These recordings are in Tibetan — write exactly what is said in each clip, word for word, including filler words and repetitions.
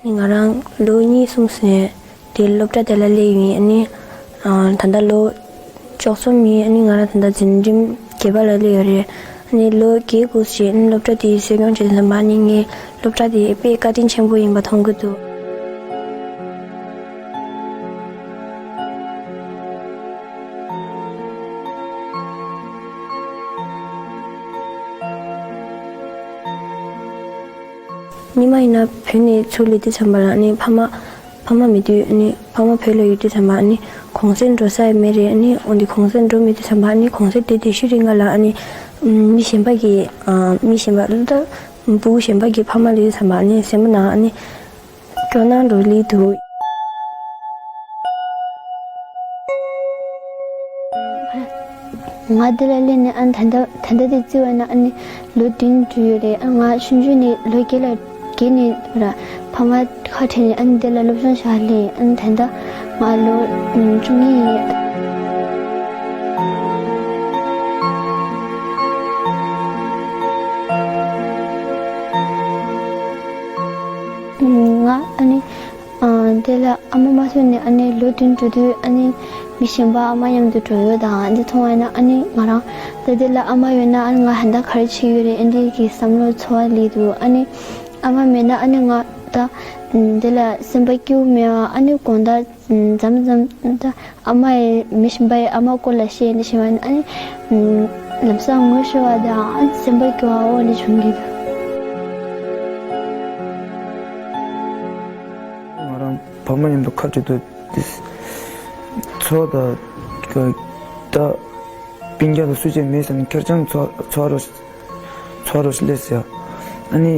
ང་རང་ལོ་གཉིས་གསུམ་ཟིན་དེ་སློབ་གྲྭ་དེ་ལ་སླེབས་ཡིན། ཨ་ནི་ཨ་ད་ལྟ་ལོ་བཅུ་གསུམ་ཡིན། ཨ་ནི་ང་རང་ད་ལྟ་འཛིན་རིམ་བརྒྱད་པ་ལ་སླེབས་ཡོད་རེད། ཨ་ནི་ལོ་བརྒྱད་དགུ་ཞིག་ཨ་ནི་སློབ་གྲྭ་དེ་གསོ་སྐྱོང་བྱེད་དུས་ཙམ་པ་ཨ་ནི་ངའི་སློབ་གྲྭ་དེ་དཔེ་བཀའ་དྲིན་ཆེན་པོ་ཡིན་པ་མཐོང་གི་འདུག་ཉི་མ་ཡིན་ན་བོད་ནས་ཚུར་སླེབས་དུས་ཙམ་པ་ལ་ཨ་ནི་ཕ་མ་ཕ་མ་མེད་དུས་ཨ་ནི་ཕ་མ་བོད་ལ་ཡོད་དུས་ཙམ་པ་ཨ་ནི་གུང་སེང་འགྲོ་ས་ཡང་མེད་རེད། ཨ་ནི་འོན་ཏེ་གུང་སེང་འགྲོ་མེད་དུས་ཙམ་པ་ཨ་ནི་གུང་སེང་དེ་དེ་ཤུ་རིང་ག་ལ་ཨ་ནི་མི་གཞན་པ་གི་ཨ་མི་གཞན་པ་ལ་ད་ཕྲུ་གུ་གཞན་པ་གི་ཕ་མ་ལ་ཡོད་ཙམ་པ་ཨ་ནི་སེམས་པ་ནང་ཨ་ནི་སྤྲོ་སྣང་འགྲོ་ལི་འདུག་ང་འདི་ལ་སླེབས་ནས་ཨ་ནི་ད་ལྟ་ད་ལྟ་དེ་བརྩིས་པ་ན་ཨ་ནི་ལོ་བདུན་འགྲོ་ཡོད་རེད། ཨ་ང་ཆུང་ཆུང་ནས་ལོ་བརྒྱད་ལ་བརྒྱད་ནས་ར་ཕ་མ་ཁ་བྲལ་ནས་ཨ་ནི་འདི་ལ་སློབ་སྦྱོང་བྱ་སླེབས། ཨ་ནི་ད་ལྟ་ང་ལོ་བཅུ་གཉིས་ཡིན། ང་ཨ་ནི་ཨ་དེ་ལ་ཨ་མ་མ་ཐུག་ནས་ཨ་ནི་ལོ་བདུན་འགྲོ་དུས་ཨ་ནི་མི་གཞན་པ་ཨ་མ་མཉམ་དུ་འགྲོ་ཡོད་དང་ཨ་འདི་མཐོང་བ་ཡིན་ན་ཨ་ནི་ང་རང་ད་དེ་ལ་ཨ་མ་ཡོད་ན་ཨ་ནི་ང་ཧན་ད་ག་རེ་བྱེད་ཡོད་རེད་ཨ་འདི་གི་བསམ་བློ་ཚོར་བ་སླེབས་འདུག་ཨ་ནི་ཨ་མ་མེད་ན་ཨ་ནི་ང་ད་དེ་ལ་སེམས་པ་སྐྱིད་པོ་མེད་པ་ཨ་ནི་དགོང་དག་མཚམས་མཚམས་ད་ཨ་མ་ཡི་མི་གཞན་པ་ཡི་ཨ་མ་སྐོར་ལ་བཤད་ནས་བྱས་པ་ཡིན་ན་ཨ་ནི་ལམ་སང་ངུ་ཤོར་བ་དང་ཨ་ནི་སེམས་པ་སྐྱོ་བ་འོ་ནི་བྱུང་གི་འདུག་ང་རང་ཕ་མ་མཉམ་དུ་ཁ་བྲལ་དུས་དེ་ཚོ་ད་ད་སྤུན་ཀྱག་དང་སུ་གཅིག་མེད་ཟེར་ནས་ཁེར་རྐྱང་འཚོ་འཚོ་རོགས་འཚོ་རོགས་ལས་ཟེར། ཨ་ནི་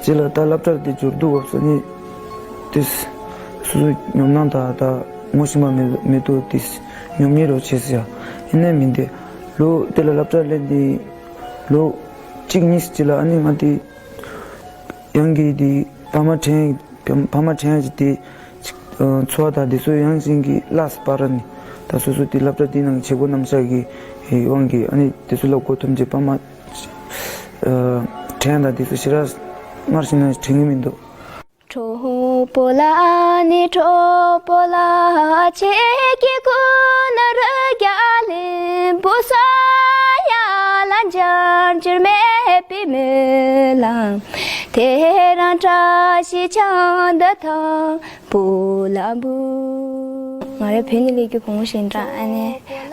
རྗེས་ལ་ད་སློབ་གྲྭ་དེ་འབྱོར་དུས་སྐབས་སུ་ནི་དེ་སོ་སོ་ཉོབ་སྣང་དང་ད་ངོ་ཤེས་པ་མེད་མེད་དུས་དེ་ཉོབ་ཉེས་རོགས་བྱས་ཟེར། ཡིན་ནའི་མིན་ཏེ་ལོ་དེ་ལ་སློབ་གྲྭ་སླེབས་ནས་ལོ་གཅིག་གཉིས་ཀྱི་ལ་ཨ་ནི་ང་དེ་ཡང་གི་དེ་ཕ་མ་དྲན་ཕ་མ་དྲན་ཡ་ཅིག་དེ་ཅིག་ཨ་འཚོ་བ་དང་དེ་ཚོ་ཡང་ཅིག་གི་བརླགས་སོང་པ་ར་ནི། ད་སོ་སོ་དེ་སློབ་གྲྭ་དེ་ནང་བྱེད་སྒོ་རྣམ་གཞག་གི་དབང་གིས་ཨ་ནི་དེ་ཚོ་ལ་མགོ་འཐོམས་བྱས་ཕ་མ་ཨ་དྲན་དང་དེ་ཚོ་ཞེ་དྲག་སྔར་བཞིན་ན་དྲན་གི་མི་འདུག་གྲོགས་པོ་ལ་ནི་གྲོགས་པོ་ལ་ཆེ་གེ་ཀུ་ན་རུ་རྒྱ་ལིན་བུ་ས་ཡ་ལ་འཇར་འཇུར་མེད་པའི་མི་ལ་དེ་རང་བཀྲ་ཤིས་ཆང་འདི་དང་བུ་ལ་བུ། ང་རང་བོད་ནས་སླེབས་རྒྱུ་གོང་ཞིག་འདྲ་ཨ་ནི་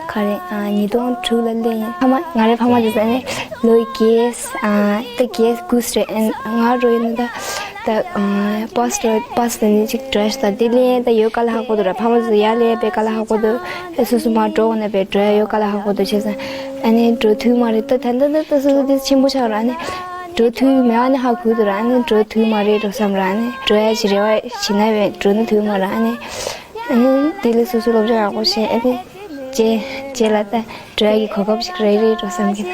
ག་རེ་ཨ་ཉིས་སྟོང་དྲུག་ལ་སླེབས་ཡིན། ཕ་མ་ང་རའི་ཕ་མ་དེ་ཚོ་ཨ་ནི་ལོ་བརྒྱད་ཨ་ད་བརྒྱད་དགུ་རེད། ཨ་ང་རོ་ཡིན་ན་ད་ད་ཨ་པཱ་སི་ཊར་པཱ་སི་ཊར་ནི་ཅིག་འགྲོ་ཡ་ཞིག་ད་དེ་ལེན་ད་ཡོད་དཀའ་ལས་ཁག་པོ་འདུག་ར། ཕ་མ་ཚོ་ཡར་ལེན་པའི་དཀའ་ལས་ཁག་པོ་འདུག་ཨེ་སོ་སོ་མར་འགྲོ་དགོས་ན་པའི་འགྲོ་ཡ་ཡོད་དཀའ་ལས་ཁག་པོ་འདུག་བྱས་ཙང་ཨ་ནི་འགྲོ་ཐུབ་མ་རེད། ད་ད་ད་ད་སོ་སོ་དེ་ཆེན་པོ་ཆགས་ར། ཨ་ནི་འགྲོ་ཐུབ་མེད་པ་ནི་ཧ་གོ་འདུག་ར། ཨ་ནི་འགྲོ་ཐུབ་མ་རེད་འགྲོ་བསམ་ར། ཨ་ནི་འགྲོ་ཡ་ཅིག་རེ་བ་བྱེད་ན་པའི་འགྲོ་ནི་ཐུབ་མ་ར། ཨ་ནི་ཨ་ནི་དེ་ལས་སོ་སོ་སློབ་སྦྱོང་ཡག་པོ་བྱས་ཨ་ནི་རྗེས་རྗེས་ལ་ད་འགྲོ་ཡ་གི་གོ་སྐབས་ཤིག་རེ་རེ་འགྲོ་བསམ་གི།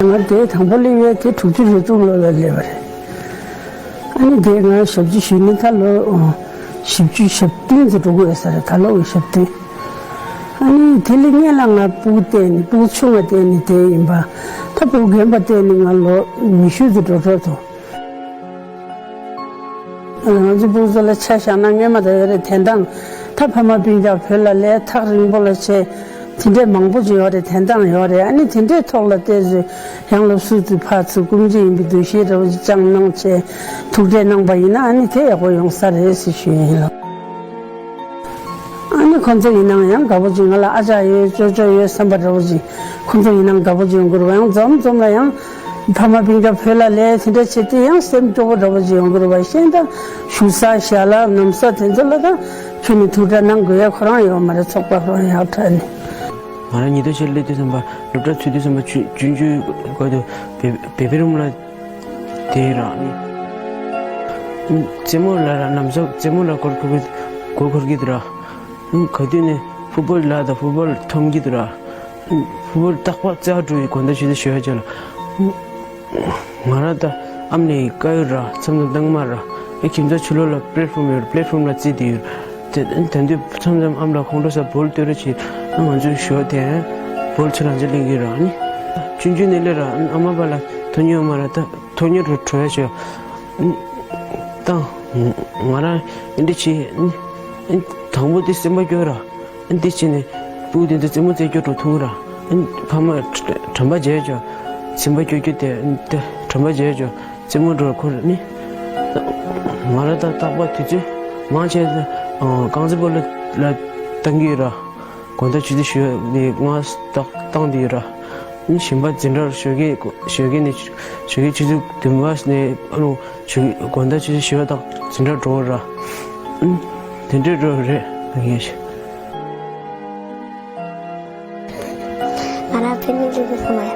ང་དེ་དང་པོ་སླེབས་ཡས་དེ་དྲུག་ཅུ་རེ་དྲུག་ལོ་ལ་སླེབས་པ་རེད། ཨ་ནི་དེ་ང་ཞབས་ཕྱི་ཞུས་ནས་ད་ལོ་བཞི་བཅུ་ཞེ་བདུན་ཙམ་འགྲོ་གི་ཡོད་ས་རེད། ད་ལོ་བཞི་བཅུ་ཞེ་བདུན། ཨ་ནི་དེ་ལས་སྔོན་ལ་ང་སྤུ་གུ་བསྡད་ནས་སྤུ་གུ་ཆུང་བ་བསྡད་ནས་བསྡད་ཡིན་པ། ད་སྤུ་གུ་རྒན་པ་བསྡད་ནས་ང་ལོ་ཉི་ཤུ་ཙམ་འགྲོ་གྲབས་འདུག་ང་ཚོ་སྤུ་གུ་ཚོ་ལ་ཆ་བཞག་ན་སྔོན་མ་ད་ཡོད་རེད། དེ་འདྲ་ད་ཕ་མ་སྤུན་ཀྱག་བོད་ལ་སླེབས་ཐག་རིང་པོ་ལ་བྱས། དེ་འདྲས་མང་པོ་ཅིག་ཡོད་རེད། དན་ཐང་ཡོད་རེད། ཨ་ནི་དེ་འདྲས་ཐོག་ལ་བལྟས་ཚེ་ཡང་སློབ་ཟུར་དུ་ཕར་ཚུར་སྐུ་མཁྱེན་ཡིན་པའི་འདུ་ཤེས་འདྲ་བོ་ཅིག་བཅངས་གནང་བྱས་ཐུགས་ཁྲལ་གནང་པ་ཡིན་ན་ཨ་ནི་དེ་ཡག་པོ་ཡོང་ས་རེད་ཟེར་ཞུ་ཡིན་ལགས། ཨ་ནི་ཁོང་ཚོ་ཡིན་ནའང་ཡང་དགའ་པོ་ཅིག་ང་ལ་ཨ་ཅག་ཡོད་ཅོ་ཅོ་ཡོད་བསམ་པ་འདྲ་བོ་ཅིག་ཁོང་ཚོ་ཡིན་ནའང་དགའ་པོ་ཅིག་ཡོང་གི་རེད་པ། ཡང་འཛོམས་འཛོམས་ལ་ཡང་ཕ་མ་སྤུན་ཀྱག་བོད་ལ་ལས་དེ་འདྲ་བྱེད་དུས་ཡང་སེམས་སྐྱོ་པོ་འདྲ་བོ་ཅིག་ཡོང་གི་རེད་པ། གཞན་དག་བཞུགས་ས་ཞལ་ལག་ནམ་ས་དེ་ཚོ་ལ་ད་ཁྱོན་ནས་ཐུགས་ཁྲལ་གནང་དགོས་ཡ་ཁོ་རང་ཡོད་མ་རེད། ཚོགས་པ་ཁོ་རང་ཡག་དྲགས་ནས། ང་རང་ཉི་ཟླ་ཤར་སླེབས་དུས་ཙམ་པ་སློབ་གྲྭ་ཚུད་དུས་ཙམ་པ་ཆུང་ཆུང་ཆུང་ཆུང་སྐབས་དུས་བེ་བེ་བི་རུམ་ལ་དེ་རང་ནི། རྩེད་མོ་ལ་ར་ནམ་ས་རྩེད་མོ་ལ་མགོ་འཁོར་གི་མགོ་འཁོར་གི་འདུག་ར། ག་དུས་ནས་ཕུཊ་བོལ་ལ་དང་ཕུཊ་བོལ་འཐོམ་གི་འདུག་ར། ཕུཊ་བོལ་རྟག་པར་རྩེ་བ་འགྲོ་ཡི་དགོང་དག་ཆུ་ཚོད་བཞི་པ་ཅིག་ལ། ང་རང་ད་ཨ་མ་ནས་དཀར་ཡོལ་ར་མཚམས་མཚམས་རྟིང་མ་ར། ཨེ་ཁྱིམ་ཚང་ཕྱི་ལོགས་ལ་པླེ་ཊི་ཕོམ་ཡོད་ར། པླེ་ཊི་ཕོམ་ལ་རྩེ་བསྡད་ཡོད་ར། དེ་ད་དུང་མཚམས་མཚམས་ཨ་མ་ལ་ཁོང་ཁྲོ་ཟ་བོལ་བཏོན་རོགས་བྱེད་ཨ་ང་ཚོས་ཞུ་བ་དེ་བོལ་ཚུར་རང་ཚོ་ལེན་གི་ར་ནི། ཆུང་ཆུང་ནས་སླེབས་ར་ཨ་མ་པ་ལ་ཐོ་ཉོ་མ་ར་ད་ཐོ་ཉོ་རུ་བྲོ་ཡ་ཞོ། ད་ང་རང་འདི་འདྲ་བྱེད། དང་པོ་དེ་སེམས་པ་སྐྱོ་ར། འདི་བྱས་ནས་སྤུ་གུ་དེ་ཚོ་རྩེད་མོ་རྩེ་རྒྱུ་འགྲོ་ཐུབ་ར། ཕ་མ་དྲན་པ་བརྗེད་ཅོ། སེམས་པ་སྐྱོ་སྐྱོ་དེ་དྲན་པ་བརྗེད་ཅོ། རྩེད་མོ་འགྲོ་ཁོ་ནི། ང་རང་ད་རྟག་པར་དུས་ཚོད་མང་ཆེ་རྐང་རྩེད་སྤོ་ལོ་ལ་བཏང་གི་ཡོད་ར། དགོང་དག་ཆུ་ཚོད་བཞི་པ་ནས་ང་ཏག་བཏང་དེ་ཡོད་ར། ཨ་ནི་གཞན་པ་འཛིན་གྲྭར་ཞོགས་ཀས་ཞོགས་ཀས་ནས་ཞོགས་ཀས་ཆུ་ཚོད་བདུན་པ་ནས་ཨ་ནི་ཞོགས་ཀས་དགོང་དག་ཆུ་ཚོད་བཞི་པ་དག་འཛིན་གྲྭར་འགྲོ་ར། ཨ་ནི་དེ་འདྲའི་འགྲོ་རེད་ངས། ང་རང་ཕན་ནི་ལས་དེ་སོང་བ་ཡ།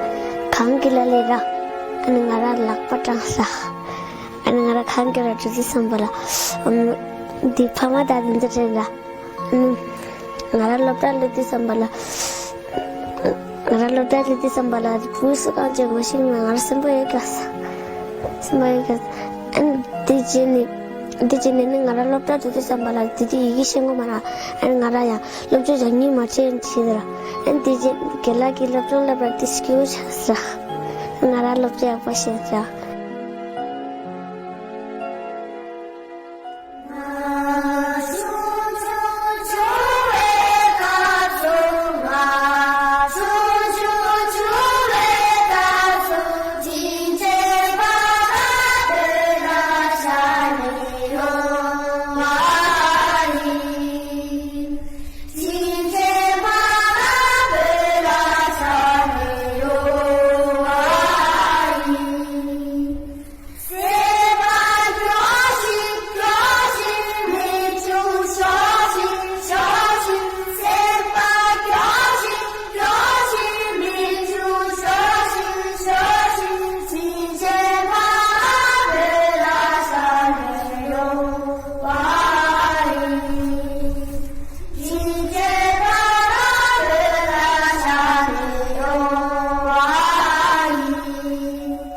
གང་གི་ལ་ལས་ར། ཨ་ནི་ང་རང་ལག་པ་སྐྲངས་ས། ཨ་ནི་ང་རང་གང་གི་ལ་འགྲོ་དུས་ཙམ་པ་ལ། ཨམ། འདི་ཕ་མ་དང་འདི་འདྲ་དྲན་ར། ཨུམ། ང་རང་སློབ་གྲྭ་སླེབས་དུས་ཙམ་པ་ལ། ང་རང་སློབ་གྲྭ་སླེབས་དུས་ཙམ་པ་ལ་བུ་སུ་གང་ཅི་མ་ཤེས་ན་ང་རང་སེམས་པ་ཡོད་ག་ས། སེམས་པ་ཡོད་ག་ས། ཨ་ནི་དེ་རྗེས་ནས་དེ་རྗེས་ནས་ནི་ང་རང་སློབ་གྲྭ་སླེབས་དུས་ཙམ་པ་ལ་དེ་དུས་ཡི་གེ་ཤེས་ངོ་མ་ར། ཨ་ནི་ང་རང་ཡང་སློབ་སྦྱོང་ཡང་ཉིན་མ་བྱེད་བྱེད་ར། ཨ་ནི་དེ་རྗེས་རྒན་ལགས་ཀྱིས་སློབ་སྦྱོང་སློབ་ར་དེ་སྐྱིད་པོ་ཆགས་ས་ར། ང་རང་སློབ་སྦྱོང་ཡག་པོ་བྱེད་ས་ར། བུ་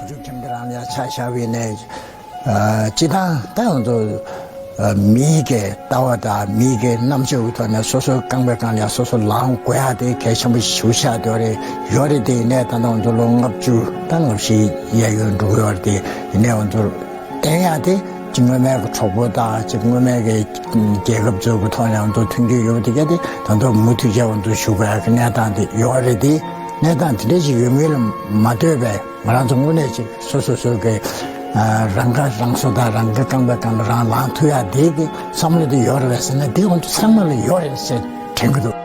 ཕྲུག་ཁྱིམ་སྡེ་རང་ལ་ཆ་བཞག་པ་ཡིན་ནའི། ཨ། སྤྱིར་བཏང་ད་ང་ཚོ་ཨ། མིའི་གི་ལྟ་བ་དང་མིའི་གི་རྣམ་དཔྱོད་ཀྱི་ཐོག་ནས་སོ་སོའི་རྐང་པའི་སྒང་ལ་སོ་སོ་ལངས་དགོས་ཡ་དེ་གལ་ཆེན་པོ་ཞིག་ཆགས་བསྡད་ཡོད་རེད། ཡོད་རེད་དེ། ཡིན་ནའི་ད་ལྟ་ང་ཚོ་ལོ་ལྔ་བཅུ་ད་ལྔ་བཞི་གཡས་གཡོན་འགྲོ་གི་ཡོད་རེད་དེ། ཡིན་ནའི་ང་ཚོར་བསྟན་ཡ་དེ་ཅིག་སྔོན་མའི་གི་གྲོགས་པོ་དང་ཅིག་སྔོན་མའི་གི་རྒྱལ་ཁབ་ཚོའི་གི་ཐོག་ནས་ང་ཚོ་མཐུན་འགྱུར་ཡོད་པ་དེ་ག་དེ་ད་དུང་མུ་མཐུད་བྱས་ང་ཚོ་ཞུ་དགོས་ཡ་གི་གནས་སྟངས་དེ་ཡོད་རེད་དེ། གནས་སྟངས་དེ་འདྲ་ཞིག་ཡོད་མིན་ལ་མ་ལྟོས་པའི། ང་རང་ཚོ་དངོས་གནས་ཅིག་སོ་སོ་སོ་གི་ཨ། རང་ཁ་རང་གསོ་དང་རང་གི་རྐང་པའི་སྒང་ལ་རང་ལངས་ཐུབ་ཡ་དེ་གི་བསམ་བློ་དེ་ཡོད་རེད་པས་ཟེར་ན་དེ་ང་ཚོ་ཚང་མ་ལ་ཡོད་རེད་ཟེར་དྲན་གི་འདུག་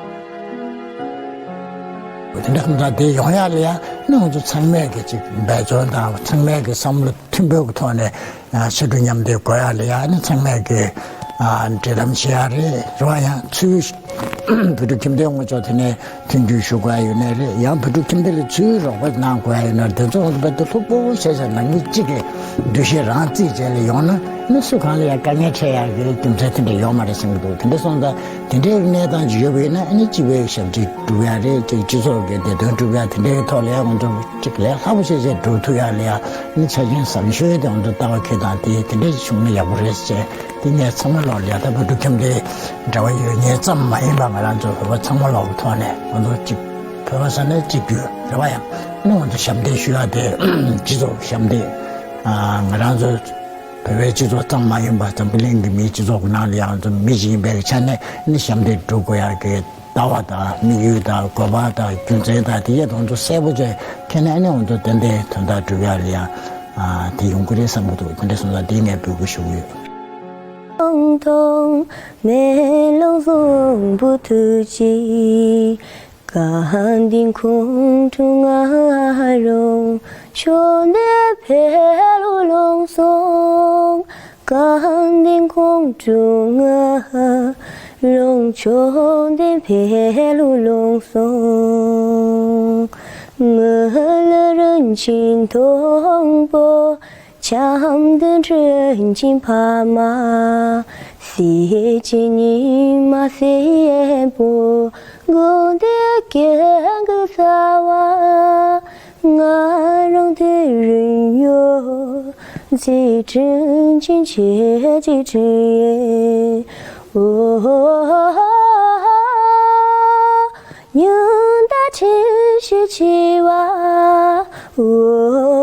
དེ་འདྲ་གང་ལྟར་དེ་ཡོང་ཡ་ལ་ཡ་ནི་ང་ཚོ་ཚང་མས་གི་ཅིག་འབད་བརྩོན་དང་ཚང་མས་གི་བསམ་བློ་མཐུན་པོའི་གི་ཐོག་ནས་ཨ། ཕྱར་གྲུ་མཉམ་འདེགས་དགོས་ཡ་ལ་ཡ་ནི་ཚང་མས་གི་ཨ། འབྲེལ་ལམ་བྱེད་ཡ་རེད། རེད་བ། ཡང་ཚུལ་བོད་ཕྲུག་ཁྱིམ་སྡེ་ངོ་ཅོག་དེ་ནས་མཐུན་འགྱུར་ཞུ་དགོས་ཡ་ཡོད་ནའི་རེད། ཡང་བོད་ཕྲུག་ཁྱིམ་སྡེ་ལ་ཚུར་རོགས་པ་གནང་དགོས་ཡ་ཡོད་ན་དེ་ཚོ་ང་ཚོ་རྦད་དེ་ལྷུག་པོ་བྱས་བྱས་ནང་མི་གཅིག་གི་འདུ་ཤེས་རང་རྩིས་བྱས་ལ་ཡོང་ན་ནི་སུ་གང་ལ་ཡང་དཀའ་ངལ་འཕྲད་ཡག་གི་རྒྱུ་མཚན་དེ་འདྲ་ཡོད་མ་རེད་བསམ་གྱི་འདུག་དེ་འདྲ་སོང་ཙང་དེ་འདྲའི་གནས་སྟངས་ཅིག་ཡོད་པ་ཡིན་ན་ཨ་ནི་སྤྱི་པའི་ཞབས་ཕྱི་སྒྲུབ་ཡ་རེད། ཅིག་སྤྱི་ཚོགས་ཀྱི་བདེ་དོན་སྒྲུབ་ཡ་དེ་འདྲའི་ཐོག་ལ་ཡང་ང་ཚོ་ཅིག་ལས་སླ་པོ་བྱས་བྱས་སྒྲུབ་ཐུབ་ཡ་ལ་ཡ་ཨ་ནི་ཆ་རྐྱེན་བཟང་ཤོས་དེ་ང་ཚོ་ལྟ་བ་ཁེལ་སྟངས་དེ་དེ་འདྲ་ཞིག་བྱུང་ན་ཡག་པོ་རེད་ཅེས། དེ་ངས་ཚང་མ་ལོག་ལ་ཡ་ད་བོད་ཕྲུག་ཁྱིམ་སྡེའི་འབྲེལ་བ་ཡོད་མཁན་ཙམ་མ་ཡིན་པ་ང་རང་ཚོ་བོད་པ་ཚང་མ་ལོག་གི་ཐོག་ནས་ང་ཚོ་གཅིག་བོད་པ་ཟེར་ན་གཅིག་གྱུར་རེད་བ། ཡང་ནི་ང་ཚོ་ཞབས་འདེགས་ཞུ་ཡ་དེ་སྤྱི་ཚོགས་ཞབས་འདེགས། ང་རང་ཚོ་བོད་པའི་སྤྱི་ཚོགས་ཙམ་མ་ཡིན་པ་འཛམ་བུ་གླིང་གི་མིའི་སྤྱི་ཚོགས་ཀྱི་ནང་ལ་ཡང་ང་ཚོ་མི་ཞིག་ཡིན་པའི་ཆ་ནས་ནི་ཞབས་འདེགས་སྒྲུབ་དགོས་ཡ་གི་ ལྟ་བ་དང་དམིགས་ཡུལ་དང་དགོས་པ་དང་རྒྱུ་མཚན་དང་དེ་ཡས་དང་ཚོ་གསལ་པོ་བྱས་ཁྱེད་ནས་ཨ་ནི་འོང་དུ་ཏན་ཏན་དོན་དག་སྒྲུབ་ཡག་ལ་ཡང་དེ་ཡོང་གི་རེད་བསམ་གི་འདུག་དེ་འདྲ་སོང་ཙང་དེ་ངས་འབོད་སྐུལ་ཞུ་གི་ཡོད། ཐོང་ཐོང་མེ་ལོང་བཟང་པོ་ཐུགས་རྗེ། གང་དེ་ཁོང་ཁྲོ་ང་རང་ཕྱོགས་འདི་འཕེལ་ལོ་ལོང་སོང་། གང་དེ་ཁོང་ཁྲོ་ང་རང་ཕྱོགས་འདི་འཕེལ་ལོ་ལོང་སོང་། ངུ་ལ་རིན་ཆེན་མཐོན་པོ། བྱམས་ལྡན་དྲིན་ཅན་ཕ་མ། སྲས་ཀྱི་ཉི་མ་སྲས་པོ། དགོན་སྡེ་ཀུན་གྱི་རྩ་བ། ང་རང་དེ་རིང་ཡོད། རྗེ་དྲིན་ཅན་ཁྱེད་ཀྱི་དྲིན་ཡིན། འོ། ཉི་ཟླ་ཁྲི་བཞི་འཁྱིལ་བ། འོ།